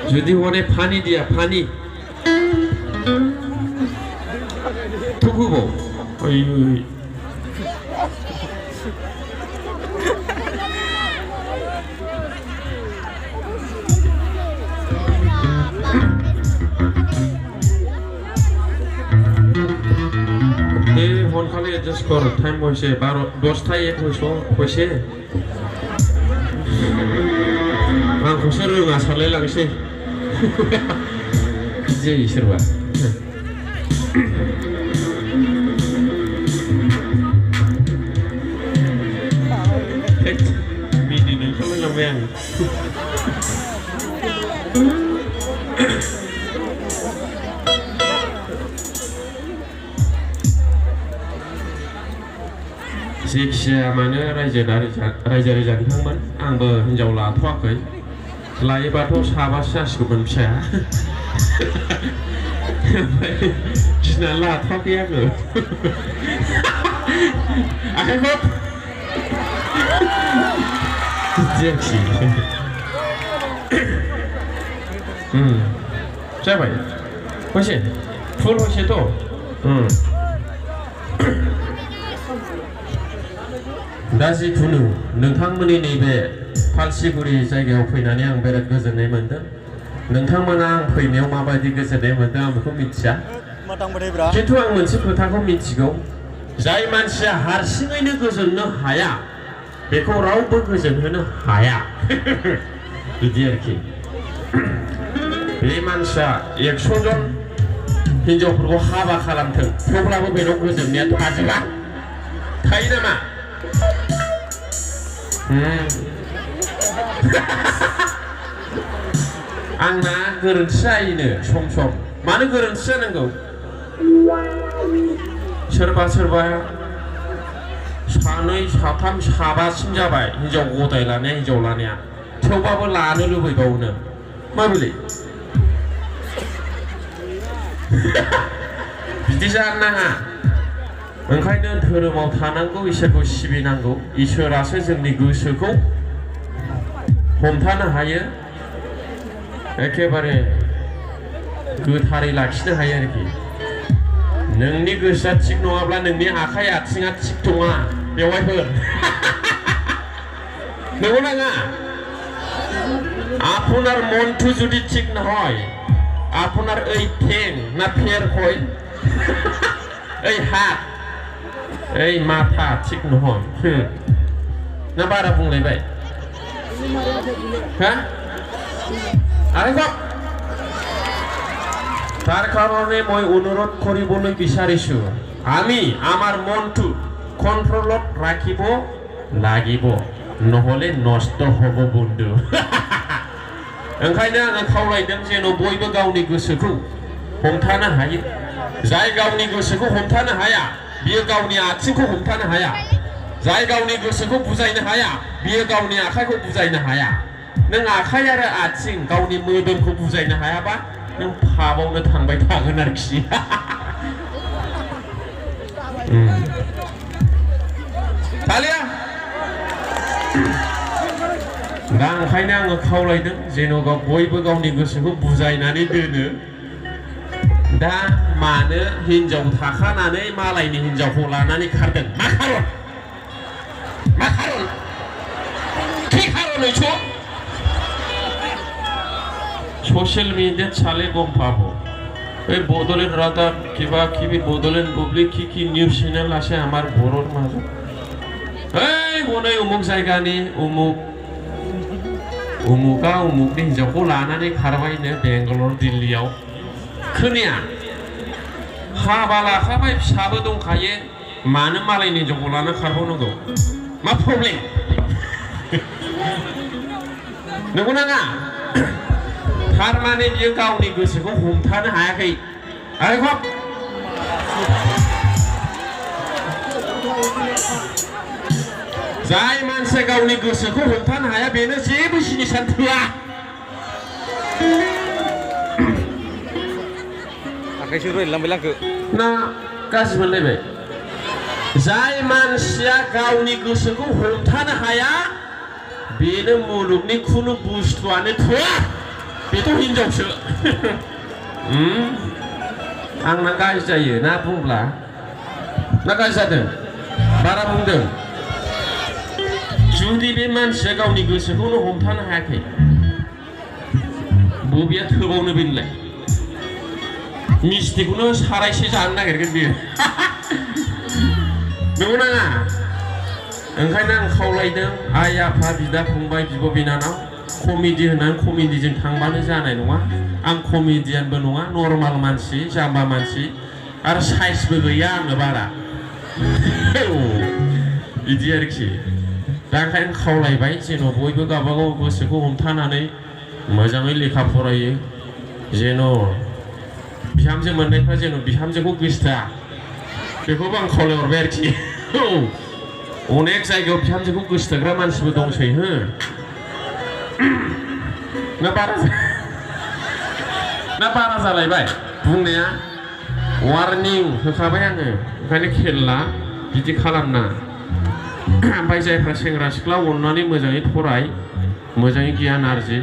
जुदि हने फानि दिया फानि थुकुबो ओइ हन खाली एडजास्ट कर टाइम होइसे 10टा 1 होइसे आंखौसो रोङा सानलाय लांसै जायो सोरबा मिनिनो ओंखारलायलांबाय आं जेखिजाया मानो रायजो राजानिखांमोन आंबो हिनजाव लाथ'वाखै लायोबाथ' साबासो जासिगौमोन फिसाया गिनानै लाथ'वाखै आङो आखाइखौ जेखि जाबाय हयसे फुल हयसेथ' दा जिखुनु नोंथांमोननि नैबे फालसिगुरि जायगायाव फैनानै आं बिराद गोजोननाय मोनदों नोंथांमोना आं फैनायाव माबायदि गोजोननाय मोनदों आं बेखौ मिथिया खिन्थु आं मोनसे खोथाखौ मिथिगौ जाय मानसिया हारसिङैनो गोजोननो हाया बेखौ रावबो गोजोनहोनो हाया बिदि आरोखि बे मानसिया 100 जन हिनजावफोरखौ हाबा खालामथों थेवब्लाबो बेनाव गोजोननाया थाजोबा थायो नामा आंना गोरोन्थि जायोनो सम सम मानो गोरोन्थि जानांगौ सोरबा सानै साथाम साबासिम जाबाय हिनजाव गदाय लानाया हिनजाव लानाया थेवबाबो लानो लुबैबावोनो माबोरै बिदि जानो नाङा ओंखायनो धोरोमाव थानांगौ इसोरखौ सिबिनांगौ इसोरासो जोंनि गोसोखौ हमथानो हायो एखेबारे गोथारै लाखिनो हायो आरोखि नोंनि गोसोआ थिग नङाब्ला नोंनि आखाइ आथिङा थिग नङा बेवहायफोर नंगौ नाङा আপনার মনটো যদি ঠিক না হয় আপনার এই ঠ্যাং না ফের হয় এই হাত এই মাথা ঠিক নহয় না বারা বুंलायबाय হ্যাঁ আরেকবার তার কারণে মই অনুরোধ কৰিবলৈ বিচাৰিছো আমি আমাৰ মনটো কন্ট্ৰলত ৰাখিব লাগিব নহলে নষ্ট হ'ব বন্ধু ओंखायनो आङो खावलायदों जेन' बयबो गावनि गोसोखौ हमथानो हायो जाय गावनि गोसोखौ हमथानो हाया बियो गावनि आथिंखौ हमथानो हाया जाय गावनि गोसोखौ बुजायनो हाया बियो गावनि आखाइखौ बुजायनो हाया नों आखाइ आरो आथिं गावनि मोदोमखौ बुजायनो हायाबा नों फाबावनो थांबाय थागोन आरोखि थालिया दा ओंखायनो आङो खावलायदों जेन' बयबो गावनि गोसोखौ बुजायनानै दोनो दा मानो हिनजाव थाखानानै मालायनि हिनजावखौ लानानै खारदों मा खारन কি কারণে ছো সোশ্যাল মিডিয়া চালে গম পাবো এই বদলের রাদা কিবা কিবি বদলেন বুবলি কি নিউজ চ্যানেল আছে আমার বড়র মাঝে এই বনে অমুক জায়গানি उमुका उमुकनि हिनजावखौ लानानै खारबायनो बेंगालर दिल्लीयाव खोनाया हाबा लाखाबाय फिसाबो दंखायो मानो मालायनि हिनजावखौ लाना खारबावनांगौ मा प्रब्लेम नंगौ नाङा थारमाने बियो गावनि गोसोखौ हमथानो हायाखै आरो जाय मानसिया गावनि गोसोखौ हमथानो हाया बेनो जेबो जिनिसानो थोआ आखाइसो रोयलांबाय लांखो ना गाज्रि मोनलायबाय जाय मानसिया गावनि गोसोखौ हमथानो हाया बेनो मुलुगनि खुनु बुस्थुआनो थोआ बेथ' हिनजावसो आंना गाज्रि जायो ना बुंब्ला ना गाज्रि जादों बारा बुंदों जुदि बे मानसिया गावनि गोसोखौनो हमथानो हायाखै बबेया थोबावनो बेनोलाय मिस्टिखौनो सारायसे जानो नागिरगोन बियो नंगौ नङा ओंखायनो आं खावलायदों आइ आफा बिदा फंबाय बिब' बिनानाव कमेडि होननानै कमेडिजों थांबानो जानाय नङा आं कमेडियानबो नङा नर्माल मानसि जाम्बा मानसि आरो साइजबो गैया आङो बारा बिदि आरोखि दा ओंखायनो खावलायबाय जेन' बयबो गावबागाव गोसोखौ हमथानानै मोजाङै लेखा फरायो जेन' बिहामजो मोननायफ्रा जेन' बिहामजोखौ गोसोथोआ बेखौबो आं खावलायहरबाय आरोखि अनेक जायगायाव बिहामजोखौ गोसोथोग्रा मानसिबो दंसै हो ना बारा जालायबाय बुंनाया वार्निं होखाबाय आङो ओंखायनो खेल ला बिदि खालामना ओमफ्राय जायफ्रा सेंग्रा सिख्ला अननानै मोजाङै फराय मोजाङै गियान आरजि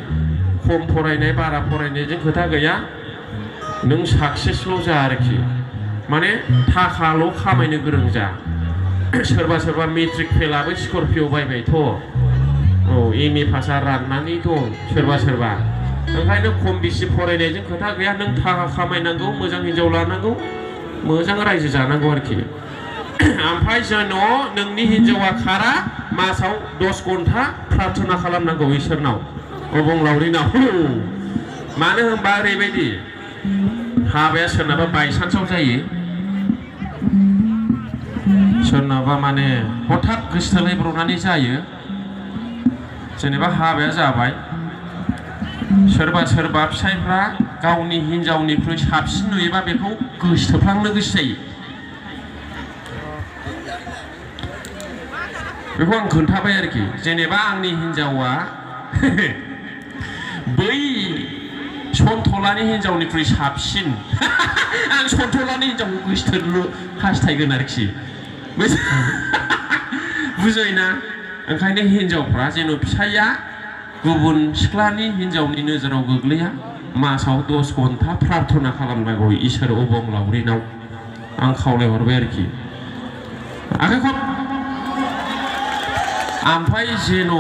खम फरायनाय बारा फरायनायजों खोथा गैया नों साक्सेसल' जा आरोखि माने थाखाल' खामायनो गोरों जा सोरबा सोरबा मेट्रिक फेलाबो स्करपिय' बायबायथ' औ एम ए पासआ राननानै दं सोरबा सोरबा ओंखायनो खम बेसि फरायनायजों खोथा गैया नों थाखा खामायनांगौ मोजां हिन्जाव लानांगौ मोजां रायजो जानांगौ आरोखि ओमफ्राय जेन' नोंनि हिन्जावा खारा मासाव 10 घन्टा प्रार्थना खालामनांगौ इसोरनाव अबंलावरिनाव मानो होनबा ओरैबायदि हाबाया सोरनाबा बायसान्सआव जायो सोरनाबा माने हठात गोसोथोलायब्रबनानै जायो जेनेबा हाबाया जाबाय सोरबा सोरबा फिसायफ्रा गावनि हिन्जावनिख्रुइ साबसिन नुयोबा बेखौ गोसोथोफ्लांनो गोसो जायो बेखौ आं खोन्थाबाय आरोखि जेनेबा आंनि हिन्जावा बै सनथलानि हिन्जावनिख्रुइ साबसिन आं सनथलानि हिन्जावखौ गोसोथोनो हास्थायगोन आरोखि बुजायना ओंखायनो हिन्जावफ्रा जेन' फिसाइया गुबुन सिख्लानि हिन्जावनि नोजोराव गोग्लैया मासाव 10 घन्टा प्रार्थना खालामनांगौ इसोर अबंलावरिनाव आं खावलायहरबाय आरोखि आखाइखौ ओमफ्राय जेन'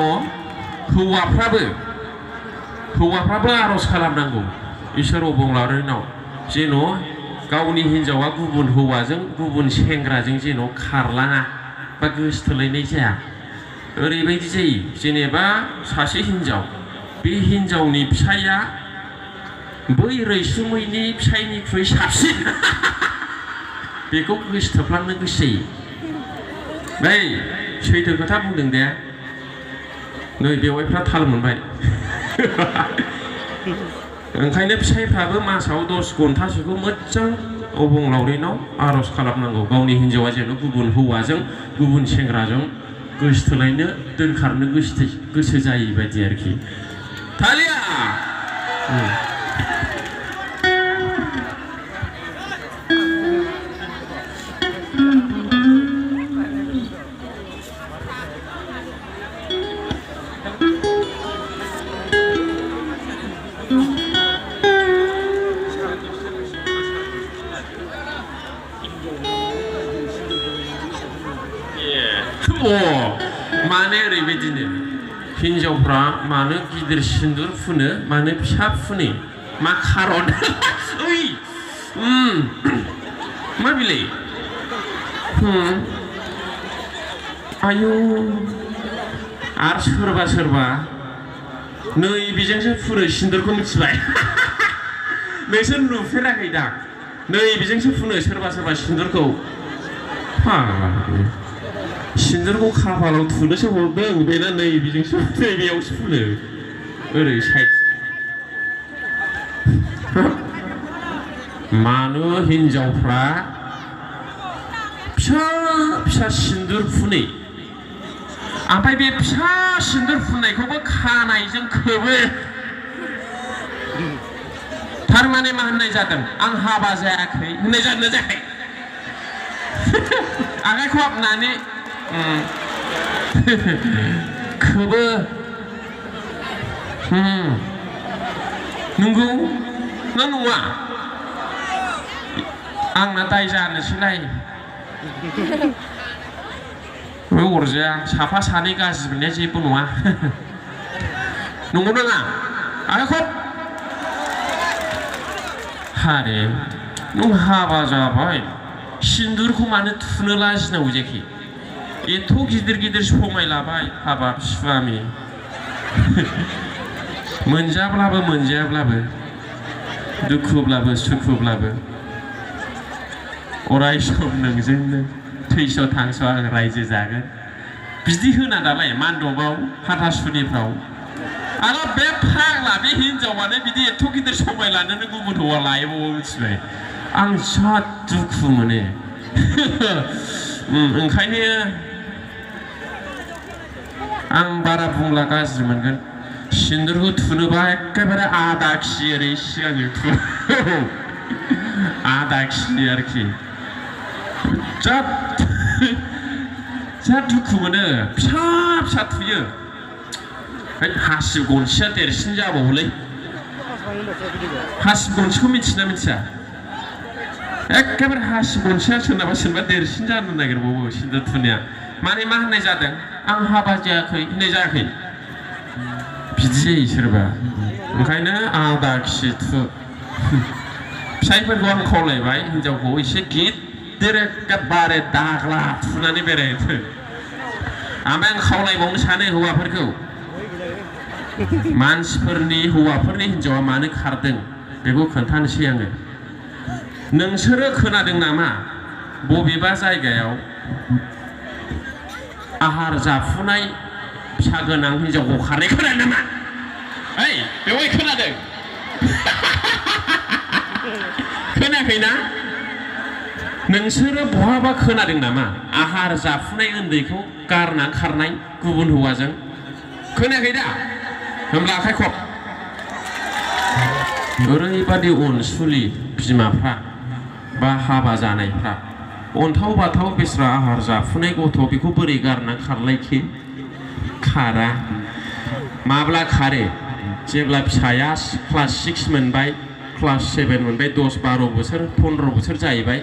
हौवाफ्राबो आर'ज खालामनांगौ इसोर अबंलावरिनाव जेन' गावनि हिन्जावा गुबुन हौवाजों गुबुन सेंग्राजों जेन' खारलाङा बा गोसोथोलायनाय जाया ओरैबायदि जायो जेनेबा सासे हिन्जाव बे हिन्जावनि फिसाइया बै रैसुमैनि फिसाइनिख्रुइ साबसिन बेखौ गोसोथोफ्लांनो गोसो जायो नै सैथो खोथा बुंदों दे नै बेवाइफ्रा थाल मोनबाय ओंखायनो फिसाइफ्राबो मासाव 10 घन्टासोखौ मोजां अबंलावरिनाव आर'ज खालामनांगौ गावनि हिन्जावा जेन' गुबुन हौवाजों गुबुन सेंग्राजों गोसोथोलायनो दोनखारनो गोसो जायै बायदि आरोखि थालिया माने ओरैबायदिनो हिन्जावफ्रा मानो गिदिर सिन्दुर फुनो मानो फिसा फुनो मा खारन ओइ मा बिलाय आयु आरो सोरबा नै बेजोंसो फुनो सिन्दुरखौ मिथिबाय नोंसोर नुफेराखै दा नै बेजोंसो फुनो सोरबा सिन्दुरखौ सिन्दुरखौ खाफालाव थुनोसो हरदों बेना नै बेजोंसो बेयावसो फुनो ओरै साइड मानो हिन्जावफ्रा फिसा सिन्दुर फुनो ओमफ्राय बे फिसा सिन्दुर फुननायखौबो खानायजों खोबो थारमाने मा होननाय जादों आं हाबा जायाखै होननाय जादों जायाखै आखाइ खबनानै खोबो नंगौ ना नङा आंना दाय जानोसैलाय अरजाया साफा सानै गाज्रि मोननाया जेबो नङा नंगौ नङा आखब हारे नों हाबा जाबाय सिन्दुरखौ मानो थुनो लाजिनांगौ जाखि एथ' गिदिर गिदिर समाय लाबाय हाबाब स्वामी मोनजाब्लाबो मोनजायाब्लाबो दुखुब्लाबो सुखुब्लाबो अराय सम नोंजोंनो थैस' थांस' आं रायजो जागोन बिदि होना दालाय मान्डपआव हाथासुनिफ्राव आरो बे फाग्ला बे हिनजावानो बिदि एथ' गिदिर समाय लानोनो गुबुन हौवा लायोबावो मिथिबाय आं जा दुखु मोनो ओंखायनो आं बारा बुंला गाज्रि मोनगोन सिन्दुरखौ थुनोबा एखेबारे आदा खि ओरै सिगांजों थु आदा खि आरोखि जा दुखु मोनो फिसा फिसा थुयो हासिब गनसेया देरसिन जाबावोलै हासिब गनसेखौ मिथिना मिथिया एखेबारे हासिब गनसेया सोरनाबा देरसिन जानो नागिरबावो सिन्दुर थुनाया माने मा होननाय जादों आं हाबा जायाखै होननाय जायाखै बिदि जायो सोरबा ओंखायनो आदा खि थु फिसाइफोरखौ आं खावलायबाय हिनजावखौ एसे गिदिर एखेबारे दाग्ला थुनानै बेरायनो ओमफ्राय आं खावलायबावनो सानो हौवाफोरखौ मानसिफोरनि हौवाफोरनि हिनजावा मानो खारदों बेखौ खोन्थानोसै आङो नोंसोरो खोनादों नामा बबेबा जायगायाव आहार जाफुनाय फिसा गोनां हिनजावखौ खारनाय खोनादों नामा ओइ बेवहाय खोनादों खोनायाखैना नोंसोरो बहाबा खोनादों नामा आहार जाफुनाय उन्दैखौ गारना खारनाय गुबुन हौवाजों खोनायाखै दा होमब्ला आखाइ खब ओरैबादि अनसुलि बिमाफ्रा बा हाबा जानायफ्रा अन्थाव बाथाव बेस्रा आहार जाफुनाय गथ' बेखौ बोरै गारना खारलायखि खारा माब्ला खारो जेब्ला फिसाया क्लास 6 मोनबाय क्लास 7 मोनबाय 10-12 बोसोर 15 बोसोर जाहैबाय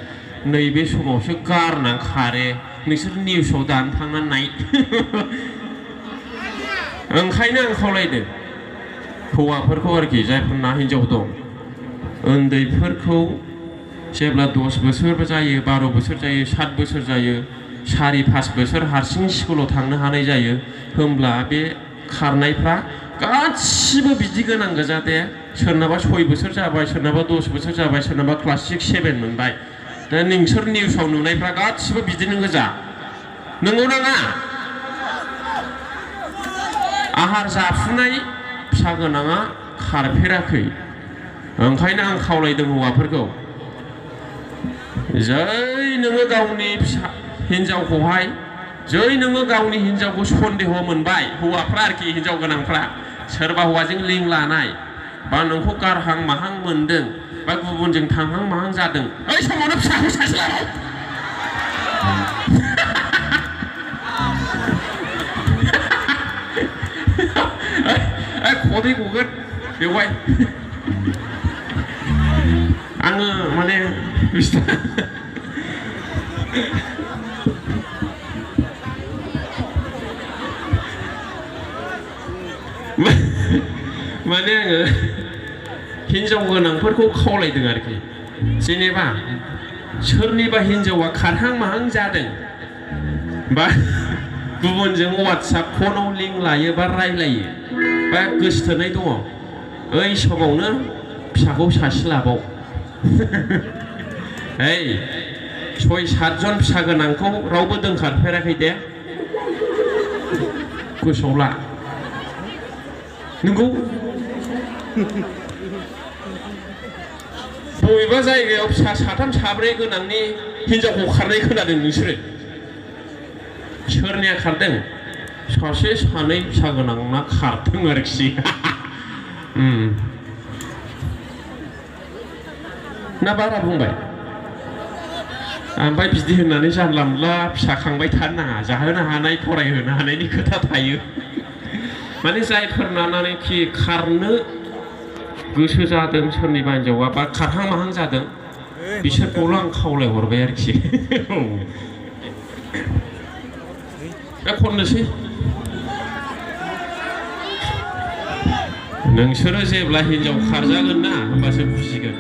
नैबे समावसो गारना खारो नोंसोर निउसाव दानो थांनानै नाय ओंखायनो आं खावलायदों हौवाफोरखौ आरोखि जायफोरना हिनजाव दं उन्दैफोरखौ जेब्ला 10 बोसोर जायो 12 बोसोर जायो 7 बोसोर जायो 4-5 बोसोर हारसिं स्कुलाव थांनो हानाय जायो होमब्ला बे खारनायफ्रा गासिबो बिदि गोनां गोजा दे सोरनाबा 6 बोसोर जाबाय सोरनाबा 10 बोसोर जाबाय सोरनाबा क्लास 6-7 मोनबाय दा नोंसोर निउसाव नुनायफ्रा गासिबो बिदिनो गोजा नंगौ नाङा आहार जाफुनाय फिसा गोनाङा खारफेराखै ओंखायनो आं खावलायदों हौवाफोरखौ जै नोङो गावनि फिसा हिनजावखौहाय जै नोङो गावनि हिनजावखौ सन्देह मोनबाय हौवाफ्रा आरोखि हिनजाव गोनांफ्रा सोरबा हौवाजों लिं लानाय बा नोंखौ गारहां माहां मोनदों बा गुबुनजों थांहां माहां जादों ओइ समावनो फिसाखौ सासे लाबाय खदै गगोन बेवहाय आङो माने माने आङो हिनजाव गोनांफोरखौ खावलायदों आरोखि जेनेबा सोरनिबा हिनजावा खारहां माहां जादों बा गुबुनजों वाट्सएप फनाव लिंक लायो बा रायलायो बा गोसोथोनाय दङ ओइ समावनो फिसाखौ सासे लाबाव ओइ 6-7 जन फिसा गोनांखौ रावबो दोनखारफेराखै दे गोसोआव ला नंगौ बबेबा जायगायाव फिसा 3-4 गोनांनि हिनजावखौ खारनाय खोनादों नोंसोरो सोरनिया खारदों सासे सानै फिसा गोनांना खारथों आरोखि ना बारा बुंबाय ओमफ्राय बिदि होननानै जानला मोनला फिसा खांबाय थानो नाङा जाहोनो हानाय फरायहोनो हानायनि खोथा थायो माने जायफोरनाखि खारनो गोसो जादों सोरनिबा हिन्जावा बा खारहां माहां जादों बिसोरखौल' आं खावलायहरबाय आरोखि दा खननोसै नोंसोरो जेब्ला हिन्जाव खारजागोन ना होमबासो बुजिगोन